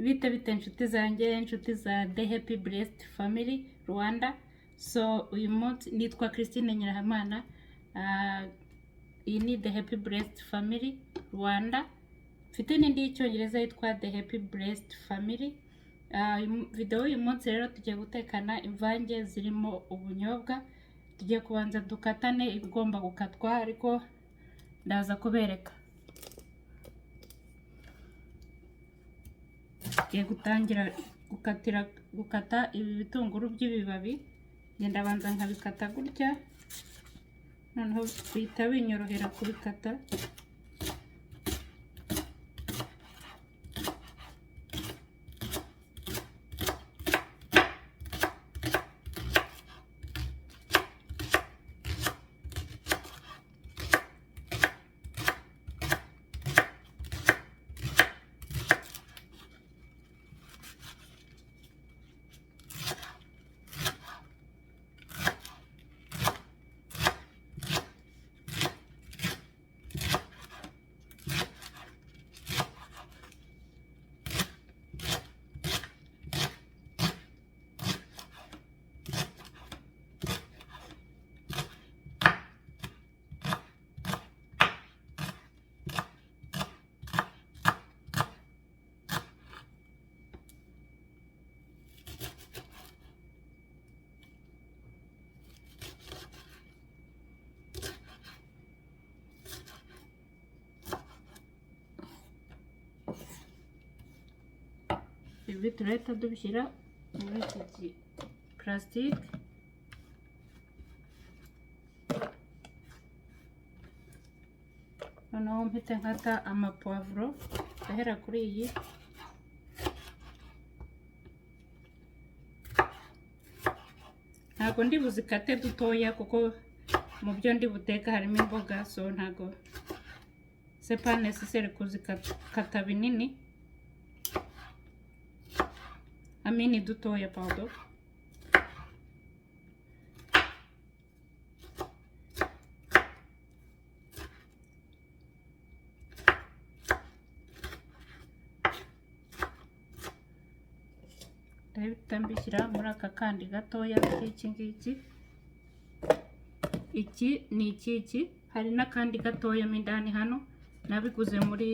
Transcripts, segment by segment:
Bite bite inshuti zanjye, inshuti za The Happy Blessed Family Rwanda. So uyu munsi nitwa Christine Nyirahamana. Iyi ni The Happy Blessed Family Rwanda. Mfite n'indi y'Icyongereza yitwa The Happy Blessed Family. Video y'uyu munsi rero tugiye gutekana imvange zirimo ubunyobwa. Tugiye kubanza dukatane ibigomba gukatwa, ariko ndaza kubereka. Tugiye gutangira gukatira gukata ibi bitunguru by'ibibabi. Ngenda banza nkabikata gutya, noneho bihita binyorohera kubikata. Ibi turahita dubishyira muri iki plastique. Noneho mpite nkata amapuwavuro, ndahera kuri iyi. Ntabwo ndi buzikate dutoya kuko mu byo ndi buteka harimo imboga, so ntabwo c'est pas nécessaire kuzikata binini, amini dutoya, pardon. Ndahita mbishyira muri aka kandi gatoya k'iki ngiki. Iki ni ikiki, hari n'akandi gatoya mo indani hano, nabiguze muri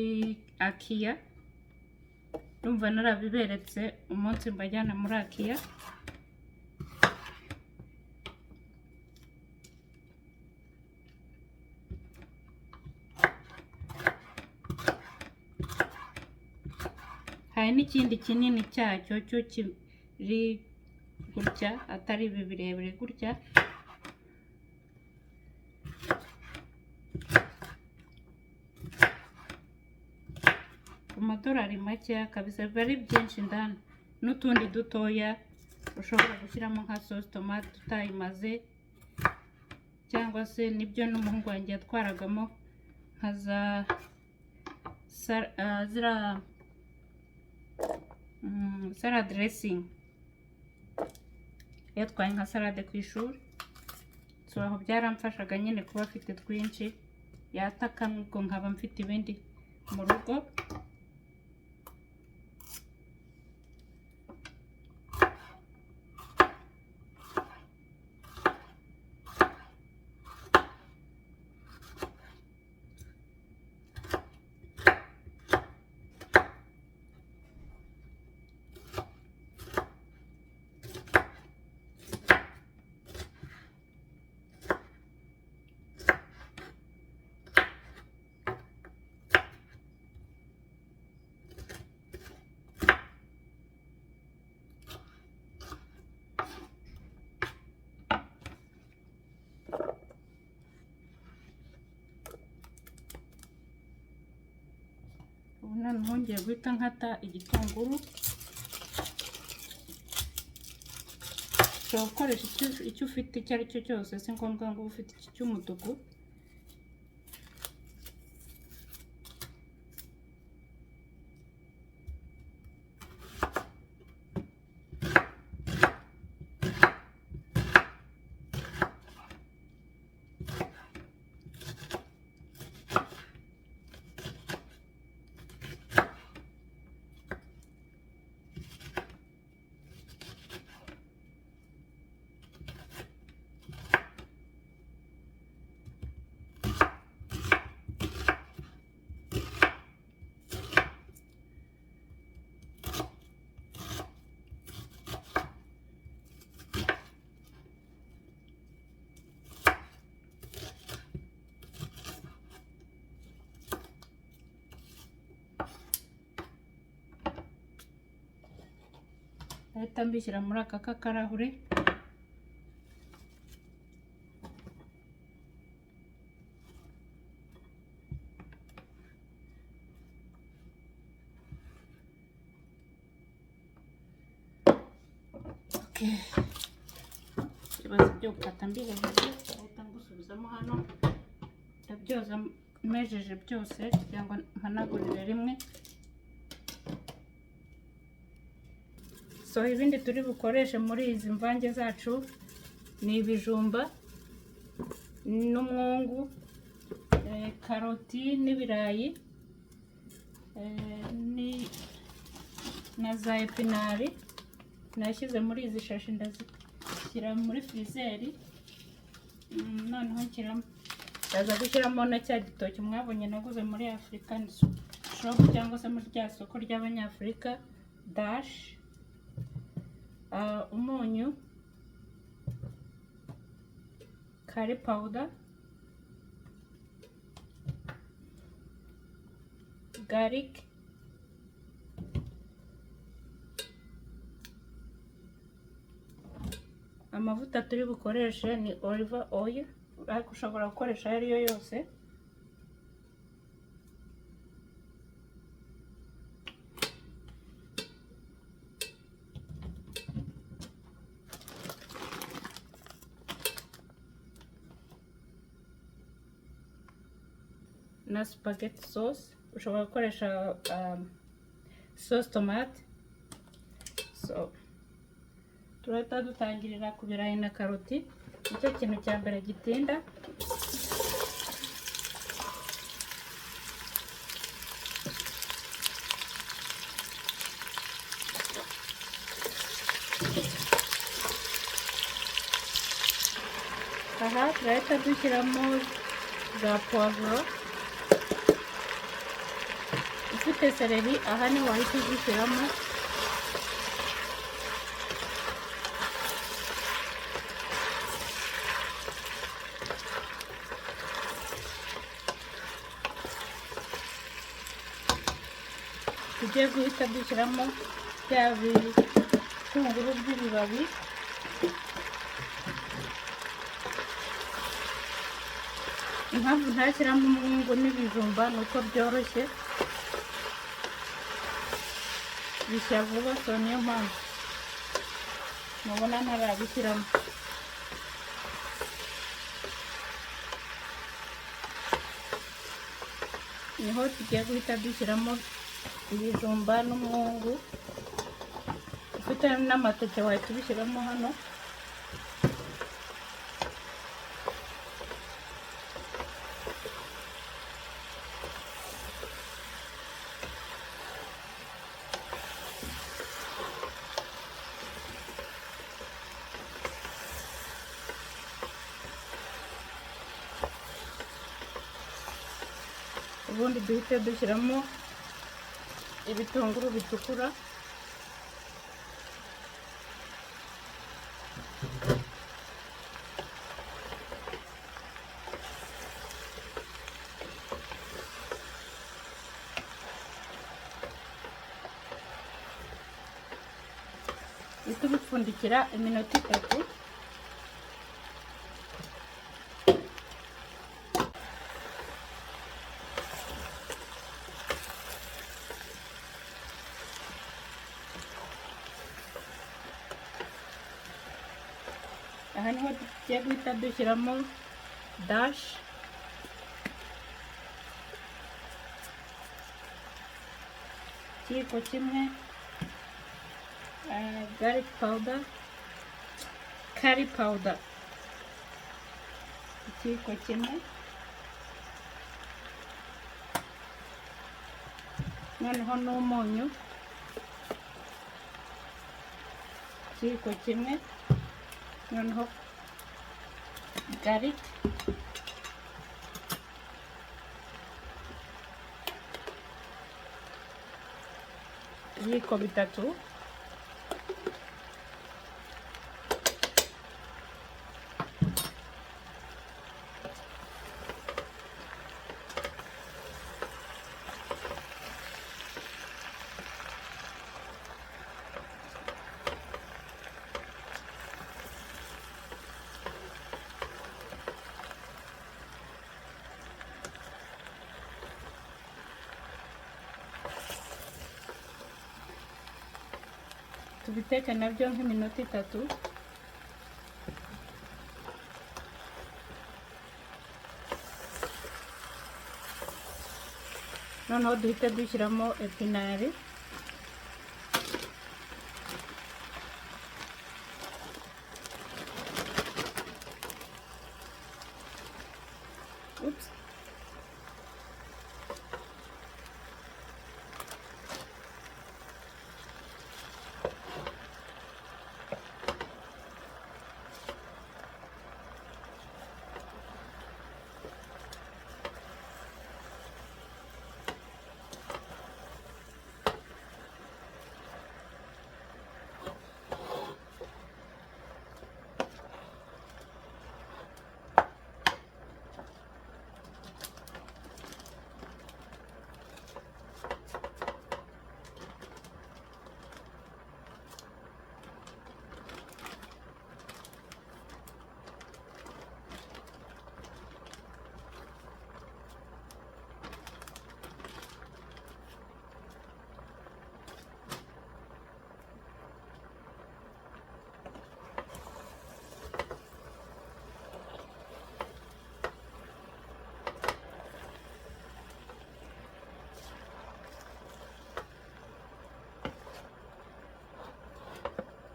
IKEA. Ndumva narabiberetse umunsi mbajyana muri IKEA. Hari n'ikindi kinini cyacyo cyo kiri gutya, atari ibi birebire gutya. Ku madolari makeya kabisa, biba ari byinshi indani, n'utundi dutoya ushobora gushyiramo nka sauce tomate utayimaze, cyangwa se nibyo n'umuhungu wanjye yatwaragamo nka za ziriya salad dressing, yatwaye nka salade ku ishuri. So aho byaramfashaga nyine kuba afite twinshi, yata kamwe ubwo nkaba mfite ibindi mu rugo. Ubu noneho ngiye guhita nkata igitunguru. Ushobora gukoresha icyo ufite icyo ari cyo cyose, si ngombwa ngo ube ufite iki cy'umutuku. Ndahita mbishyira muri aka kakarahure. Okay. Ibibazo byo gukata mbihejeje, ndahita ngusubizamo hano. Ndabyoza mejeje byose kugira ngo mpanagurire rimwe. So ibindi turi bukoreshe muri izi mvange zacu ni ibijumba n'umwungu, karoti n'ibirayi, na za épinards nashyize muri izi shashi, ndazishyira muri freezer. Noneho nshyiramo, ndaza gushyiramo na cya gitoki mwabonye naguze muri African shop cyangwa se muri rya soko ry'Abanyafurika, dash umunyu, curry powder, garlic, amavuta turi bukoreshe ni olive oil, ariko ushobora gukoresha ayo ariyo yose. Na spaghetti sauce, ushobora gukoresha sauce tomate. So turahita dutangirira ku birayi na karoti, nicyo kintu cya mbere gitinda. Aha turahita dushyiramo za puwavuro. Ufite céleri, aha niho wahita uzishyiramo. Tugiye guhita dushyiramo bya bitunguru by'ibibabi. Impamvu ntashyiramo umwungu n'ibijumba ni uko byoroshye, bishya vuba, so niyo mpamvu mubona ntarabishyiramo. Niho tugiye guhita dushyiramo ibijumba n'umwungu. Ufite n'amateke wahita ubishyiramo hano. Ubundi duhite dushyiramo ibitunguru bitukura. Uhite ubipfundikira iminota 3. Aha niho tugiye guhita dushyiramo dash, ikiyiko kimwe, garlic powder, curry powder ikiyiko kimwe, noneho n'umunyu ikiyiko kimwe, noneho garlic, ibiyiko 3. Tubiteke nabyo nk'iminota 3. Noneho duhite dushyiramo épinards. Oops.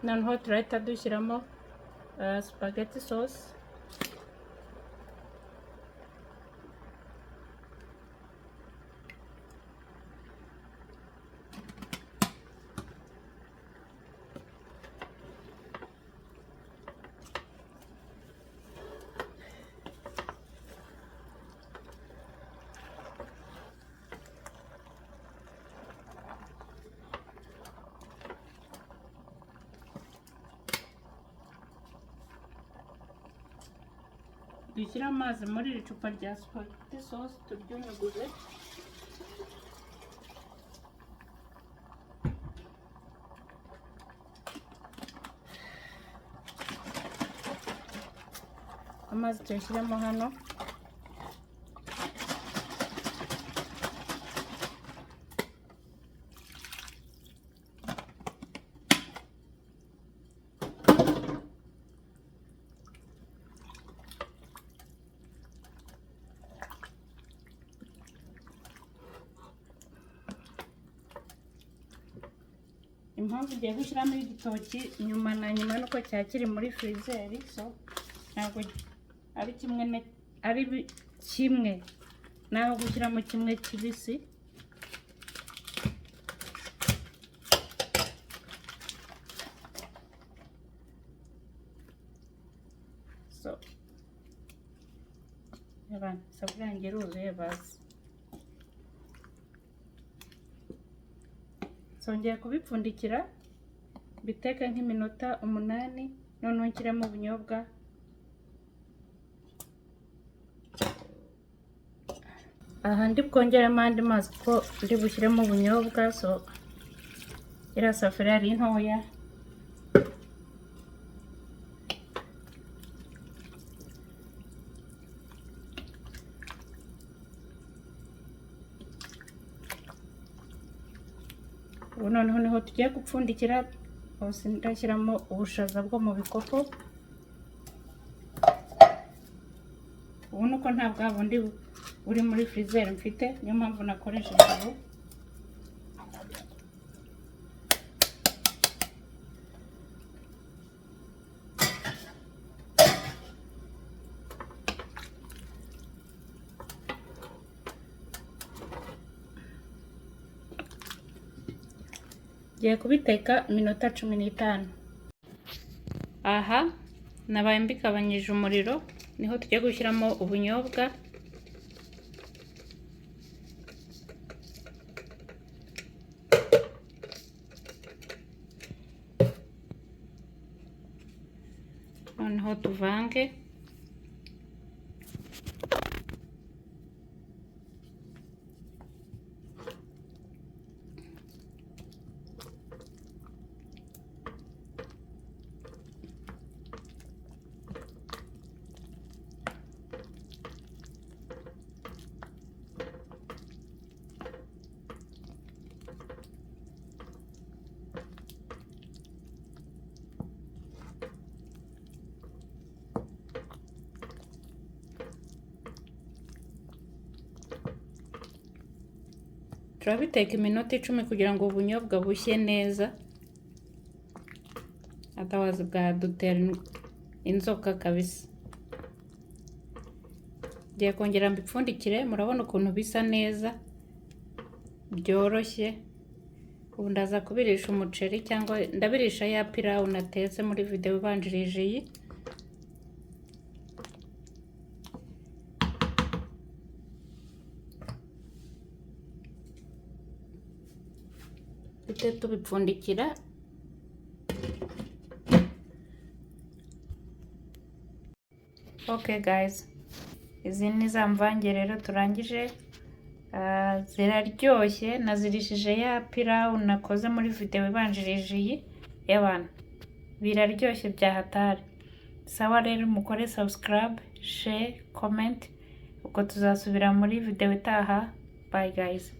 Noneho turahita dushyiramo spaghetti sauce. Dushyire amazi muri iri cupa rya spaghetti sauce, turyunyuguze. Amazi tuyashyiremo hano. Impamvu ugiye gushyiramo igitoki nyuma na nyuma nuko cyaba kiri muri freezer, so ntabwo ari kimwe ari kimwe naho gushyiramo kimwe kibisi. So isafuriya yanjye iruzuye basi. Ngiye kubipfundikira, mbiteke nk'iminota 8, noneho nshyiremo ubunyobwa. Aha ndi bwongeremo andi mazi kuko ndi bushyiremo ubunyobwa. So iriya safuriya ari ntoya. Ubu noneho niho tugiye gupfundikira hose. Ndashyiramo ubushaza bwo mu bikopo. Ubu nuko nta bwa bundi buri muri freezer mfite, niyo mpamvu nakoresheje ubu. Ngiye kubiteka iminota 15. Aha nabaye mbigabanyije umuriro, niho tugiye gushyiramo ubunyobwa. Noneho tuvange. Turabiteka iminota 10 kugira ngo ubunyobwa bushye neza, otherwise bwadutera inzoka kabisa. Ngiye kongera mbipfundikire. Murabona ukuntu bisa neza, byoroshye. Ubu ndaza kubirisha umuceri cyangwa ndabirisha ya pilawu natetse muri videwo ibanjirije iyi. Duhite tubipfundikira. Okay guys, izi ni za mvange rero turangije. Ziraryoshye, nazirishije ya pilawu nakoze muri videwo ibanjirije iyi y'abantu. Biraryoshye bya hatari. Sawa rero, mukore subscribe, share, comment. Ubwo tuzasubira muri videwo itaha. Bye guys.